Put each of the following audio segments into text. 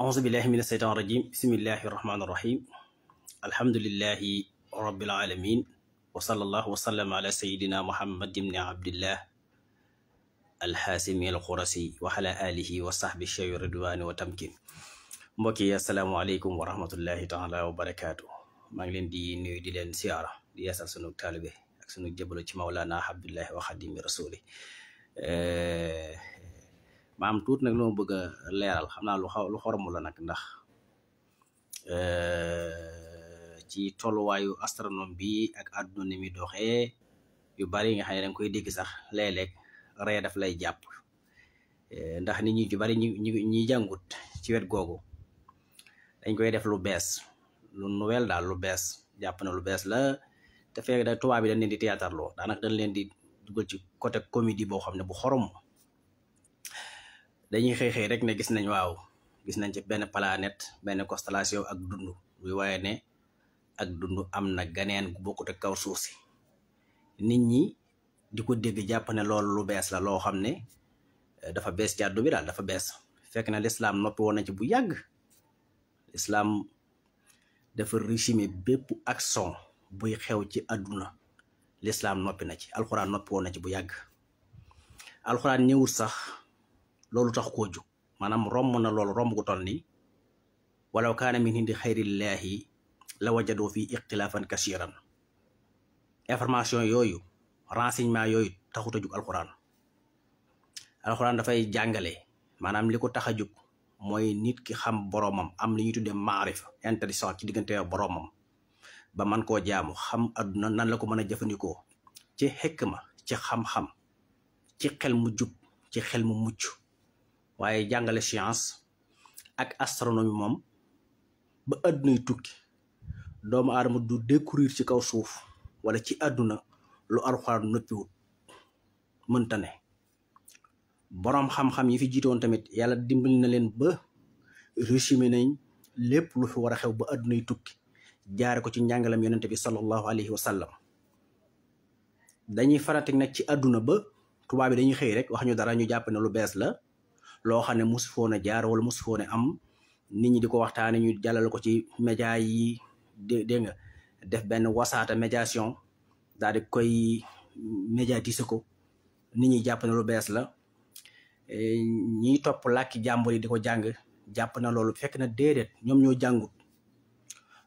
أعوذ بالله من الشيطان الرجيم بسم الله الرحمن الرحيم الحمد لله رب العالمين وصلى الله وسلم على سيدنا محمد بن عبد الله الحاسمي القرسي وعلى آله وصحبه الشيء الرضوان وتمكين mbokki asalaamaaleykum wa rahmatullahi taala wa barakaatu maa ngi leen di nuyu di leen siyaara di yeesal sunu taalibe ak sunu jëbalo ci Mawlana Abdullahi wa Xadimi Rasuli ma am tuut nag lu ma bëgg a leeral xam naa lu xoromu la nag ndax ci tolluwaayu astronome bi ak àdduna ni mi doxee yu bari nga xam ne danga koy dégg sax léeg-léeg ree daf lay jàpp ndax nit ñi ci bari ñi jàngut ci wet googu dañ koy def lu bees lu nouvelle daal lu bees jàpp na lu bees la te fekk da tubaab bi dañ leen di théâtre loo daanaka dañ leen di dugal ci côté comédie boo xam ne bu xorom dañuy xëy rek ne gis nañ ci benn planète benn constellation ak dund luy waaye ne ak dund am na ganeen gu bokkut ak kaw suuf si nit ñi di ko dégg jàpp ne loolu lu bees la loo xam ne dafa bees ci àddu bi daal dafa bees fekk na lislaam noppi woon na ci bu yàgg lislaam dafa régime bépp action buy xew ci àdduna lislaam noppi na ci alxuraan noppi woon na ci bu yàgg alxuraan ñëwul sax loolu tax koo jóg maanaam romb na loolu romb gu toll ni walaw kaana min indi xayrillaahi la wajadoo fii ixtilaafan kasiran information yooyu renseignement yooyu taxut a jóg alxuraan dafay jàngale maanaam li ko tax a jóg mooy nit ki xam boroomam am li ñuy tuddee maarifa intelligence ci diggante boroomam ba man koo jaamu xam adduna nan la ko mën a jëfandikoo ci xikma ci xam-xam ci xel mu jub ci xel mu mucc waaye jàngale science ak astronomie moom ba addunay tukki doomu aadama du découvrir ci kaw suuf wala ci àdduna lu alxuraan noppiwut mënta ne boroom xam-xam yi fi jiitoon tamit yàlla dimbali na leen ba résumé nañ lépp lu fi war a xew ba addunay tukki jaare ko ci njàngalam yonente bi sallallahu alayhi wa sallam dañuy faratek nag ci àdduna ba tubaab bi dañuy xëy rek wax ñu dara ñu jàpp ne lu bees la loo xam ne mosu foon a jaar wala mosu foon a am nit ñi di ko waxtaane ñu jàllale ko ci média yi dégg nga def benn wasaata médiation daal di koy médiatiser ko nit ñi jàpp ne lu bees la ñiy topp làkki jàmbur yi di ko jàng jàpp na loolu fekk na déedéet ñoom ñoo jàngut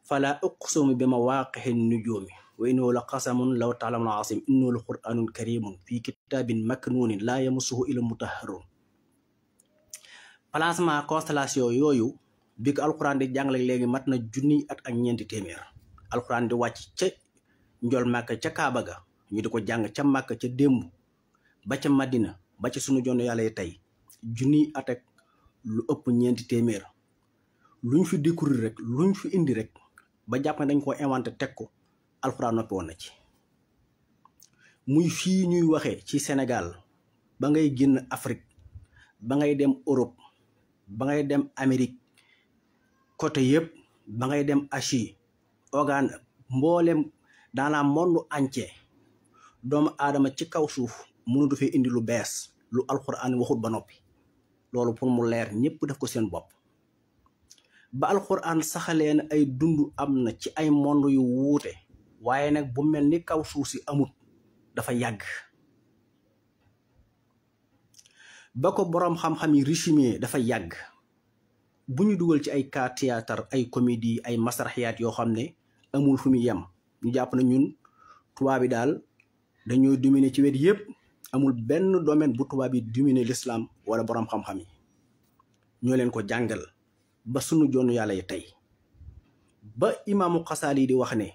fala uqsimu bi mawaaqi'i nujuumi wa innahu la qasamun law ta'lamuuna aziim innahu la qur'aanun kariimun fii kitaabin maknuunin laa yamassuhu illa mutahharuun placement constellation yooyu bi ko alxuraan di jàngale léegi mat na junniy at ak ñeenti téeméer alxuraan di wàcc ca njol màkk ca Kaaba ga ñu di ko jàng ca màkk ca démb ba ca Madina ba ci sunu jonn yàlla yi tey junniy at ak lu ëpp ñeenti téeméer luñ fi découvrir rek luñ fi indi rek ba jàpp ne dañ ko inventé teg ko alxuraan noppi woon na ci muy fii ñuy waxee ci Sénégal ba ngay génn Afrique ba ngay dem Europe ba ngay dem Amérique côté yëpp ba ngay dem Asie Ogan mboolem dans le monde entier doomu aadama ci kaw suuf mënatu fee indi lu bees lu alxuraan waxut ba noppi loolu pour mu leer ñëpp def ko seen bopp ba alxuraan saxalee na ay dund am na ci ay monde yu wuute waaye nag bu mel ni kaw suuf si amut dafa yàgg ba ko boroom xam-xam yi résumé dafa yàgg bu ñu dugal ci ay cas théâtre ay comédie ay masraxiyaat yoo xam ne amul fu mu yem ñu jàpp na ñun tubaab bi daal dañoo dominer ci wet yëpp amul benn domaine bu tubaab yi dominer l'islam wala boroom xam-xam yi ñoo leen ko jàngal ba sunu joonu yàlla yi tey ba imaamu Xasaali di wax ne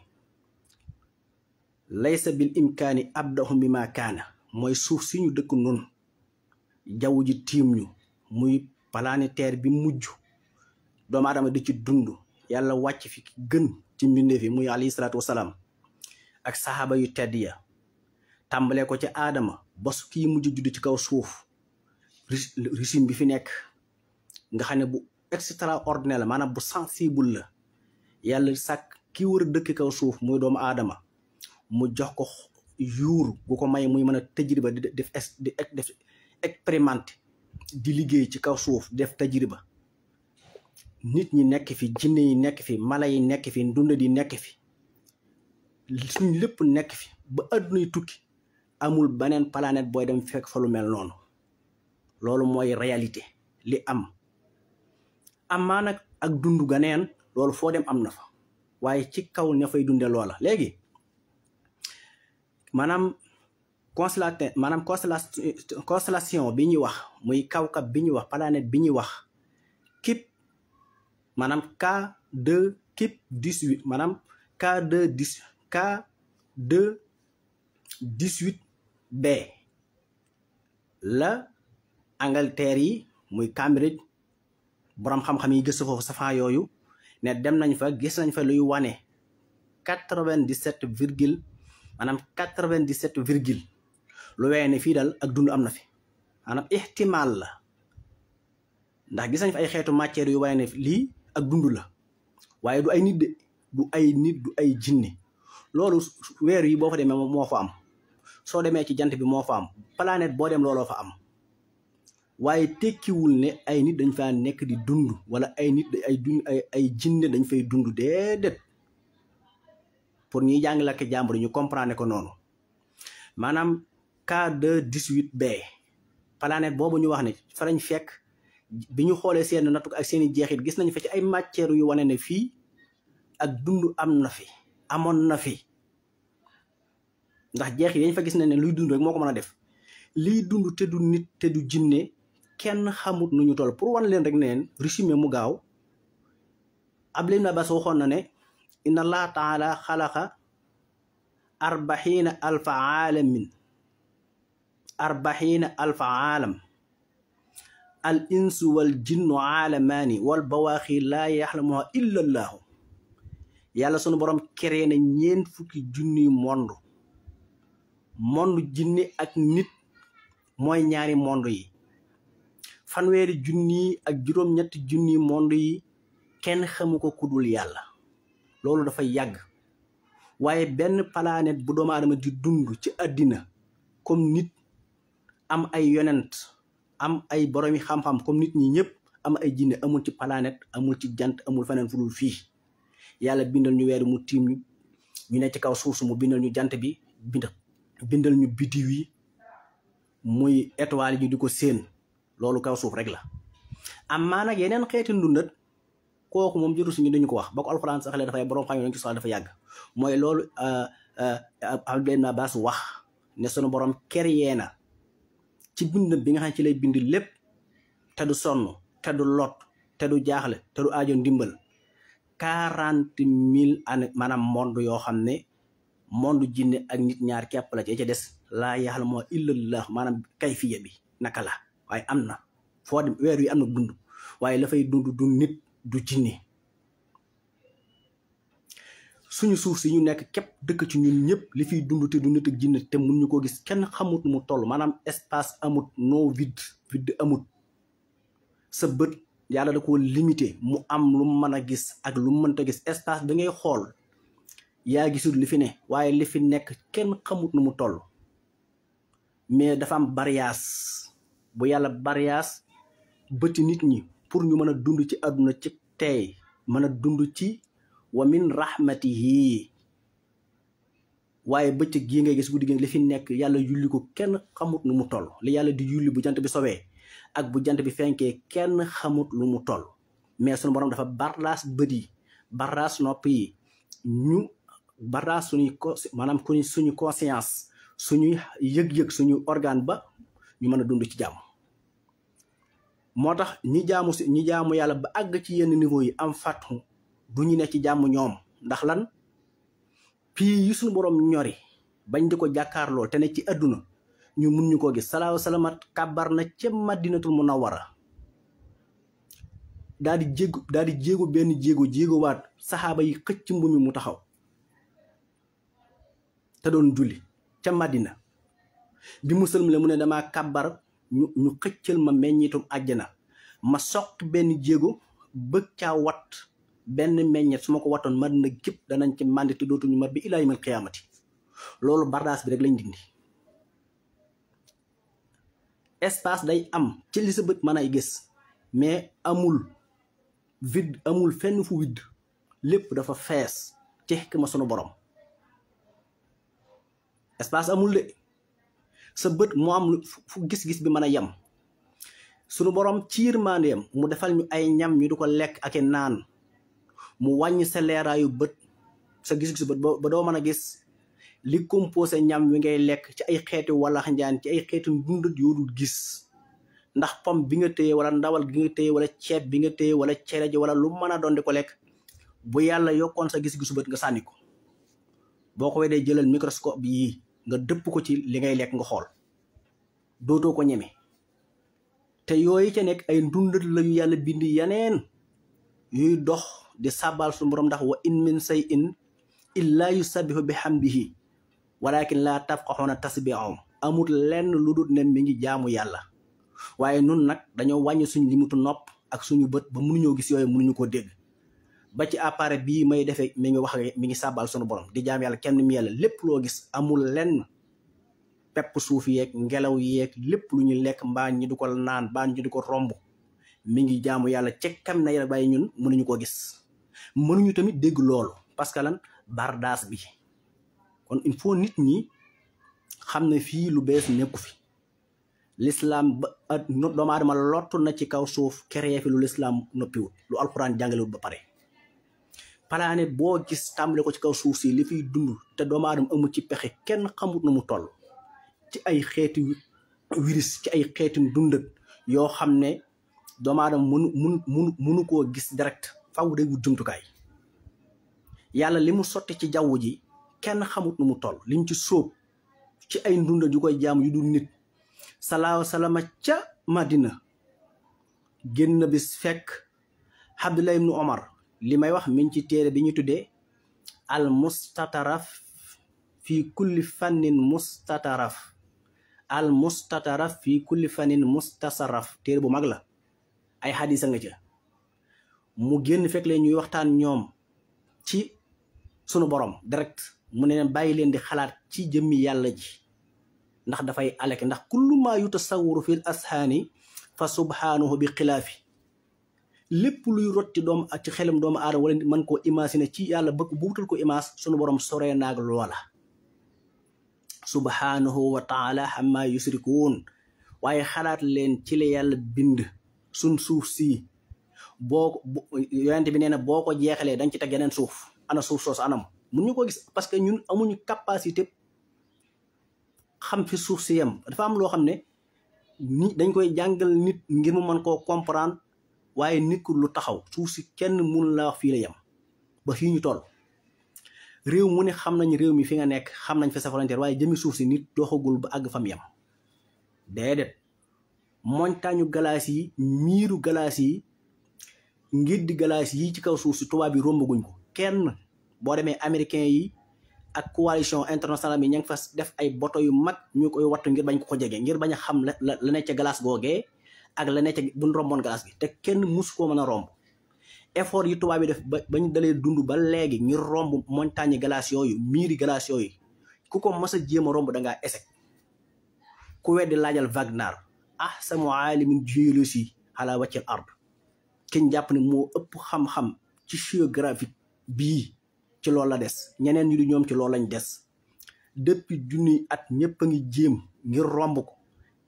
laysa bil imkaani abdahum bi ma kaana mooy suuf si ñu dëkk noonu jaww ji tiim ñu muy planétaire bi mujj doomu aadama di ci dund yàlla wàcc fi gën ci mbindeef yi muy alayhi salaatu wasalaam ak saxaaba yu tedd ya tàmbalee ko ci aadama ba su kii mujj judd ci kaw suuf régime bi fi nekk nga xam ne bu extraordinaire la maanaam bu sensible la yàlla sàkk kii war a dëkk kaw suuf muy doomu aadama mu jox ko yuur gu ko may muy mën a tajriba di def expérimenté di liggéey ci kaw suuf def tajriba nit ñi nekk fi jinne yi nekk fi mala yi nekk fi ndunda di nekk fi suñ lépp nekk fi ba àdduna yi tukki amul beneen planète booy dem fekk fa lu mel noonu loolu mooy réalité li am amaa nag ak dund ganeen loolu foo dem am na fa waaye ci kaw ña fay dunde loola léegi maanaam constellation bi ñuy wax muy kawkab bi ñuy wax planète bi ñuy wax Kip maanaam K2 Kip 18 maanaam K2 18b la Angleterre yi muy Cambridge borom xam-xam yi gëstu foofu safaan yooyu ne dem nañ fa gis nañ fa luy wane 97 virgule maanaam 97 virgule lu wee ne fii daal ak dund am na fi maanaam ihtimaal la ndax gis nañ fa ay xeetu matière yu wane ne lii ak dund la waaye du ay nit de du ay nit du ay jinne loolu weer yi boo fa demee moo fa am soo demee ci jant bi moo fa am planète boo dem looloo fa am waaye tekkiwul ne ay nit dañ fa nekk di dund wala ay nit ay jinne dañ fay dund déedéet pour ñuy jàng lakk jàmbur ñu comprendre ko noonu maanaam K2 18b planète boobu ñu wax ne fa lañ fekk bi ñu xoolee seen nattu ak seeni jeexit gis nañ fa ci ay matière yu wane ne fii ak dund am na fi amoon na fi ndax jeexit yañ fa gis ne luy dund rek moo ko mën a def liy dund te du nit te du jinne kenn xamut nu ñu toll pour wan leen rek ne leen résumé mu gaaw Abdullah ibn Abbas waxoon na ne inna allah taala xalaqa 40 alfa aalamin 40 alfa aalam al insu wal jinnu aalamaani wal bawaaxi laa yaxlamuha illa allaahu yàlla sunu borom créé na 40 junniy monde jinne ak nit mooy ñaari monde yi fanweeri junni ak juróom-ñetti junni monde yi kenn xamu ko kudul yàlla loolu dafay yàgg waaye benn planète bu doomu aadama di dund ci àddina comme nit am ay yonent am ay boromi xam-xam comme nit ñi ñëpp am ay jinne amul ci planète amul ci jant amul feneen fu dul fii yàlla bindal ñu weer mu tiim ñu ne ci kaw suuf su mu bindal ñu jant bi bindal ñu biddiw yi muy étoile yi ñu di ko séen loolu kaw suuf rek la am maa nag yeneen xeeti ndundat kooku moom jotu suñu dañu ko wax ba ko alxuraan sax le dafay borom xam yi nañ ci soxla dafa yàgg mooy loolu Abdullah ibn Abbas wax ne sunu borom créé na ci bind bi nga xam ne ci lay bind lépp te du sonn te du lot te du jaaxle te du aajo ndimbal 40 000 année maanaam monde yoo xam ne monde jinne ak nit ñaar képp la ci ca des laa yaxlamu illallah maanaam kayfiya bi naka la waaye am na foo dem weer wi am na dund waaye la fay dund du nit du jinne suñu suuf si ñu nekk képp dëkk ci ñun ñëpp li fiy dund te du nit ak jinne te mun ñu ko gis kenn xamut mu toll maanaam espace amut no vide amut sa bët yàlla da ko limité mu am lu mën a gis ak lu mënta gis espace bi ngay xool yaa gisul li fi ne waaye li fi nekk kenn xamut nu mu toll mais dafa am bariyaas bu yàlla bariyaas bëti nit ñi pour ñu mën a dund ci àdduna ci tey mën a dund ci wa min rahmatihi waaye bëccëg gii ngay gis guddi gi li fi nekk yàlla yulli ko kenn xamut nu mu toll li yàlla di yulli bu jant bi sobee ak bu jant bi fenkee kenn xamut lu mu toll mais sunu borom dafa barlaas bët yi barlaas nopp yi ñu barlaas maanaam suñu conscience suñuy yëg-yëg suñu organe ba ñu mën a dund ci jàmm moo tax ñi jaamu yàlla ba àgg ci yenn niveau yi am fàttu du ñu ne ci jàmm ñoom ndax lan pii yi suñu borom ñori bañ di ko jàkkaarloo te ne ci àdduna ñu mun ñu koo gis salaahu salamat kàbbar na ca madinatul munawwara daal di jéego benn jéego waat saxaaba yi xëcc mbumi mu taxaw te doon julli ca madina bi mu sëlmale mu ne damaa kàbbar ñu xëccal ma meññitum àjjana ma soq benn jéego bëgg caa wat benn meññet su ma ko watoon madina gépp danañ ci màndi te dootuñu mar bi ilaa yawmil qiyaamati loolu bardaas bi rek lañ dindi espace day am ci li sa bët mën ay gis mais amul vide amul fenn fu vide lépp dafa fees ci xikma sunu borom espace amul de sa bët moo am fu gis-gis bi mën a yem sunu borom ci yërmandeem mu defal ñu ay ñam ñu di ko lekk ak i naan mu wàññi sa leeraayu bët sa gis-gisu bët ba doo mën a gis li composé ñam wi ngay lekk ci ay xeeti wala njaan ci ay xeeti ndundat yoo dul gis ndax pom bi nga téye wala ndawal gi nga téye wala ceeb bi nga téye wala cere ji wala lu mën a doon di ko lekk bu yàlla yokkoon sa gis-gisu bët nga sànni ko boo ko weddee jëlal microscope bi yii nga dëpp ko ci li ngay lekk nga xool dootoo ko ñeme te yooyu ca nekk ay ndundat lañu yàlla bind yeneen yuy dox di sàbbal suñu borom ndax wa in min shay'in illaa yusabbihu bihamdihi walakin laa tafqahuuna tasbihahum amut lenn lu dul ne mi ngi jaamu yàlla waaye nun nag dañoo wàññi suñu limutu nopp ak suñu bët ba mënuñoo gis yooyu mënuñu ko dégg ba ci appareil bii may defee mi ngi wax mi ngi sàbbal suñu borom di jaam yàlla kenn mi yàlla lépp loo gis amul lenn pepp suuf yeeg ngelaw yeeg lépp lu ñu lekk mbaa ñi di ko naan mbaa ñi di ko romb mi ngi jaamu yàlla cekkam na yàlla bàyyi ñun mënuñu ko gis mënuñu tamit dégg loolu parce que lan bardaas bi kon il faut nit ñi xam ne fii lu bees nekku fi l'islam ba doomu aadama lottu na ci kaw suuf créé fi lu l'islam noppiwut lu alxuraan jàngalewut ba pare planète boo gis tàmbale ko ci kaw suuf si li fiy dund te doomu aadama amul ci pexe kenn xamut na mu toll ci ay xeeti virus ci ay xeeti dundat yoo xam ne doomu aadama mënu koo gis direct faw day wut jumtukaay yàlla li mu sotti ci jaww ji kenn xamut nu mu toll liñ ci sóob ci ay ndundat yu koy jaamu yu dul nit salaahu salaama ca Madina génn bis fekk Abdullah ibnu Omar li may wax mi ngi ci téere bi ñu tuddee al mustataraf fi kulli fannin mustataraf al mustataraf fi kulli fannin mustasaraf téere bu mag la ay xadisa nga ca mu génn fekk leen ñuy waxtaan ñoom ci sunu borom direct mu ne leen bàyyi leen di xalaat ci jëmmi yàlla ji ndax dafay alek ndax kullu maa yutasawwaru fil ashaani fa subhanahu bi xilaafi lépp luy rot ci doom ak ci xelam doomu aadama wala mën koo imaginer ci yàlla bëgg bu wutal ko image sunu borom soree naag loola subhanahu wa taala amma yusrikuun waaye xalaat leen ci la yàlla bind suñ suuf si boo yonent bi nee na boo ko jeexalee dañ ci teg yeneen suuf ana suuf soos anam mun ñu ko gis parce que ñun amuñu capacité xam fi suuf si yem dafa am loo xam ne ni dañ koy jàngal nit ngir mu mën koo comprendre waaye nit ku lu taxaw suuf si kenn mun la wax fii la yem ba fii ñu toll réew mu ne xam nañ réew mi fi nga nekk xam nañ fi sa frontière waaye jëmi suuf si nit doxagul ba àgg fam yem déedéet montagne glace yi miiru glace yi ngir di glace yi ci kaw suuf si tubaab bi rombaguñ ko kenn boo demee américain yi ak coalition internationale bi ña ngi fa def ay bato yu mag ñu koy wattu ngir bañ ko jege ngir bañ a xam la ne ca glace googee ak la ne ca buñ romboon glace gi te kenn musu koo mën a romb effort yi tubaab bi def bañ dalee dund ba léegi ngir romb montagne glace yooyu miiri glace yooyu ku ko mës a jéem a romb da ngaa échec ku weddi laajal Wagner ahsanu aalimin géologie ala wàccel ard kiñ jàpp ne moo ëpp xam-xam ci géographie bii ci loolu la des ñeneen ñu di ñoom ci loolu lañ des depuis junniy at ñëpp a ngi jéem ngir romb ko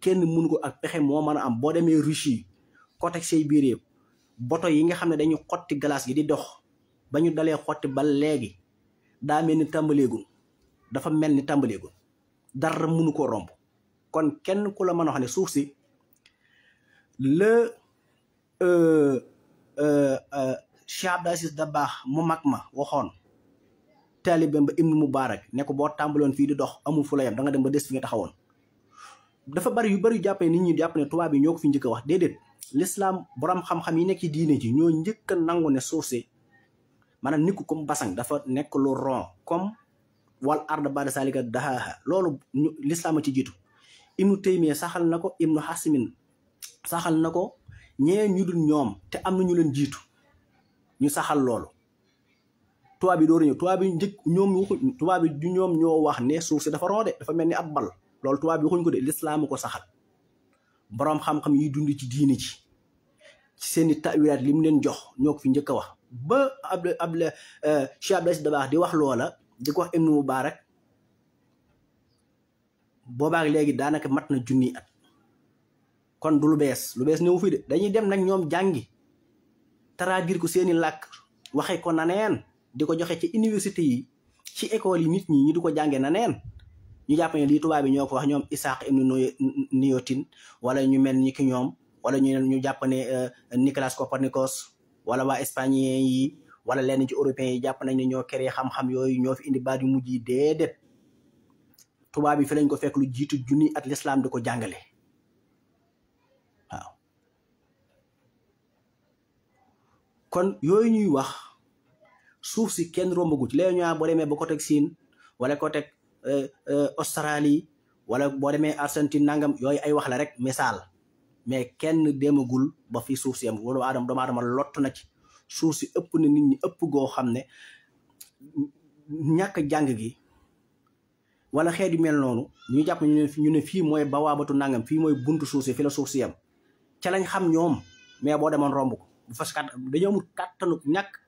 kenn mënu ko ak pexe moo mën a am boo demee Russie côté say biir yëpp boto yi nga xam ne dañu xotti glace gi di dox ba ñu dalee xotti ba léegi daa mel ni tàmbaleegul dafa mel ni tàmbaleegul dara mënu ko romb kon kenn ku la mën a wax ne suuf si le Cheikh Abdou Aziz Dabakh mu mag ma waxoon taalibeem ba Ibnu Mubarak ne ko boo tàmbaloon fii di dox amul fu la yem da nga dem ba des fi nga taxawoon dafa bari yu bari yu jàpp ne nit ñi jàpp ne tubaab yi ñoo ko fi njëkk a wax déedéet l'islam borom xam-xam yi nekk ci diine ji ñoo njëkk a nangu ne suuf si maanaam nit ku comme basang dafa nekk lu rond comme wal ard ba'da zalika dahaaha loolu l'islam a ci jiitu Ibnu Taymiya saxal na ko Ibnu Hasmin saxal na ko ñeneen ñu dul ñoom te am na ñu leen jiitu ñu saxal loolu tubaab bi dooru ñëw tubaab bi njëkk ñoom waxuñ tubaab bi du ñoom ñoo wax ne suuf si dafa rond de dafa mel ni ab bal loolu tubaab bi waxuñ ko de lislaam ko saxal boroom xam-xam yi dund ci diini ci ci seeni tawilaat li mu leen jox ñoo ko fi njëkk a wax ba Cheikh Abdou Aziz Dabakh di wax loola di ko wax Ibnu Mubarak boobaak léegi daanaka mat na junni at kon du lu bees ñëw fi de dañuy dem nag ñoom jàngi traduire ko seeni làkk waxee ko naneen di ko joxe ci université yi ci école yi nit ñi di ko jàngee naneen ñu jàpp ne lii tubaab bi ñoo ko wax ñoom Isaac ibnu Newton wala ñu mel ni ki ñoom wala ñu jàpp ne Nicolas Copernicus wala waa espagnien yi wala lenn ci européens yi jàpp nañ ne ñoo créé xam-xam yooyu ñoo fi indi baat yu mujj yi déedéet tubaab bi fi lañ ko fekk lu jiitu junni at l'islam di ko jàngale waaw kon yooyu ñuy wax suuf si kenn rombagu ci léegi ñu boo demee ba côté Chine wala côté Australie wala boo demee Argentine nangam yooyu ay wax la rek misaal mais kenn demagul ba fi suuf si am wala doomu aadama lott na ci suuf si ëpp na nit ñi ëpp goo xam ne ñàkk jàng gi wala xeet yu mel noonu ñu jàpp ñu ne fii mooy bawaabatu nangam fii mooy buntu suuf si fi la suuf si yam ca lañ xam ñoom mais boo demoon romb ko bu fas dañoo amul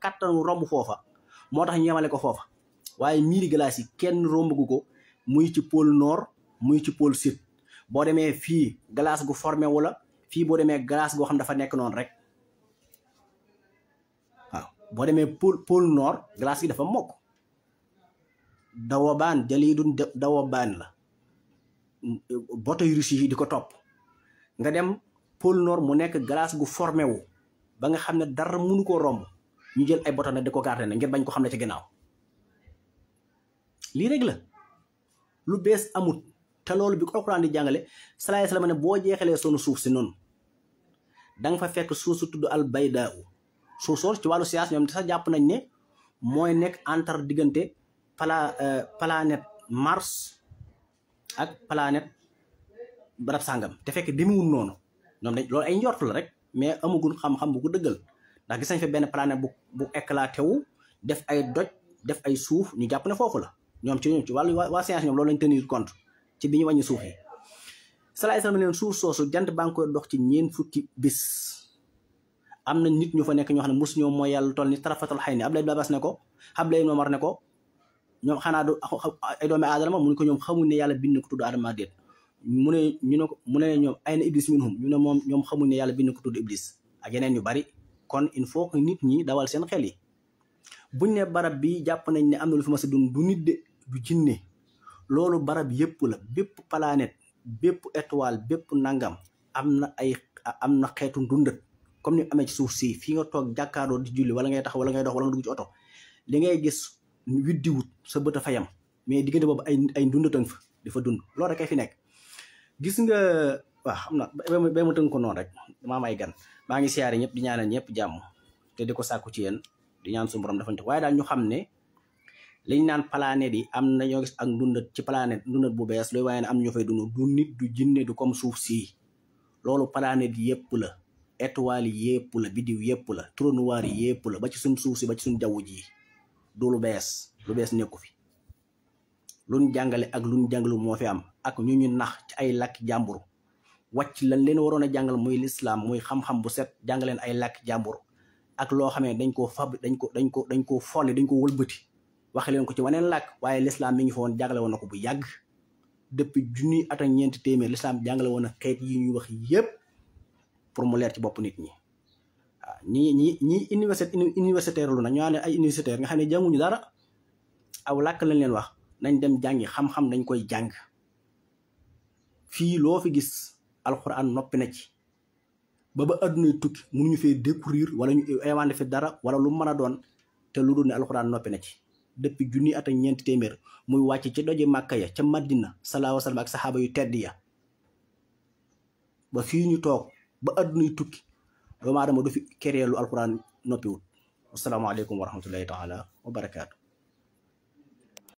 kàttanu romb foofa moo tax ñu yemale ko foofa waaye miiri glace yi kenn rombagu ko muy ci pôle nord muy ci pôle sud boo demee fii glace gu formé wala fii boo demee glace goo xam dafa nekk noonu rek waaw boo demee pôle nord glace gi dafa mokk dawabaan jaliidun dawabaan la bateau Russie yi di ko topp nga dem pôle nord mu nekk glace gu formé wu ba nga xam ne dara mënu koo romb ñu jël ay bateau nag di ko garder ngir bañ ko xam ne ci ginnaaw lii rek la lu bees amut te loolu bi ko Alxuraan di jàngale salaay salaam ne boo jeexalee sunu suuf si noonu da nga fa fekk suuf su tudd al baydaa suuf sool ci wàllu science ñoom sax jàpp nañ ne mooy nekk entre diggante planète Mars ak planète barab sàngam te fekk demewul noonu ñoom dañ loolu ay njort la rek mais amagul xam-xam bu ko dëggal ndax gis nañ fa benn planète bu éclaté wu def ay doj def ay suuf ñu jàpp ne foofu la ñoom ci wàllu waa science ñoom loolu lañ tenir compte ci bi ñu wàññi suuf yi salaay salaam leen suuf soosu jant baa ngi koy dox ci 4 fukki bis am na nit ñu fa nekk ñoo xam ne mosu ñoom mooy yàlla toll ni tarafatal xëy ni Abdoulaye Abbas ne ko Abdoulaye Omar ne ko ñoom xanaa du ay doomi aadama mu ne ko ñoom xamuñ ne yàlla bind ko tudd Adama déet mu ne ñoom ay na iblis minhum ñu ne moom ñoom xamuñ ne yàlla bind ko tudd iblis ak yeneen yu bari kon il faut que nit ñi dawal seen xel yi buñ ne barab bi jàpp nañ ne am na lu fi ma sa dund du nit de du jinne loolu barab yépp la bépp planète bépp étoile bépp nangam am na xeetu ndundat comme ni amee ci suuf si fii nga toog jàkkaaroo di julli wala ngay tax wala ngay dox wala nga dugg ci oto li ngay gis widdiwut sa bët a fa yam mais diggante boobu ay ndundatan fa di fa dund loolu rek ay fi nekk gis nga waaw xam na ba ma tënk ko noonu rek dama am ay gan maa ngi siyaare ñëpp di ñaanal ñëpp jàmm te di ko sàkku ci yéen di ñaan suñu borom defante waaye daal ñu xam ne liñ naan planète yi am na ñoo gis ak ndundat ci planète ndundat bu bees looy waaye ne am na ñoo fay dund du nit du jinne du comme suuf si loolu planète yépp la étoile yépp la biddiw yépp la trou noir yépp la ba ci suñ suuf si ba ci suñ jaww ji du lu bees nekku fi luñ jàngale ak luñ jàngalu moo fi am ak ñu nax ci ay làkki jàmbur wàcc lan leen waroon a jàngal muy lislaam muy xam-xam bu set jàngaleen ay làkki jàmbur ak loo xamee dañ koo folli dañ ko wëlbati waxe leen ko ci waneen làkk waaye lislaam mi ngi fa woon jàngale woon na ko bu yàgg depuis junni at ak ñeenti téeméer lislaam jàngale woon na xeet yi ñuy wax yépp pour mu leer ci bopp nit ñi waaw ñi universitaire lu nag ñoo ne ay universitaire nga xam ne jànguñu dara aw làkk lañ leen wax nañ dem jàngi xam-xam dañ koy jàng fii loo fi gis alxuraan noppi na ci ba addunay tukki mënuñu fee découvrir wala ñu inventé fi dara wala lu mën a doon te lu dul ne alxuraan noppi na ci depuis junni at ak ñeenti téeméer muy wàcc ci doji màkka ya ca Madina sallallahu alayhi wa sallam ak saxaaba yu tedd ya ba fii ñu toog ba addunay tukki doomu aadama du fi créé lu alxuraan noppiwut asalaamaaleykum wa rahmatullahi taala wa barakaatu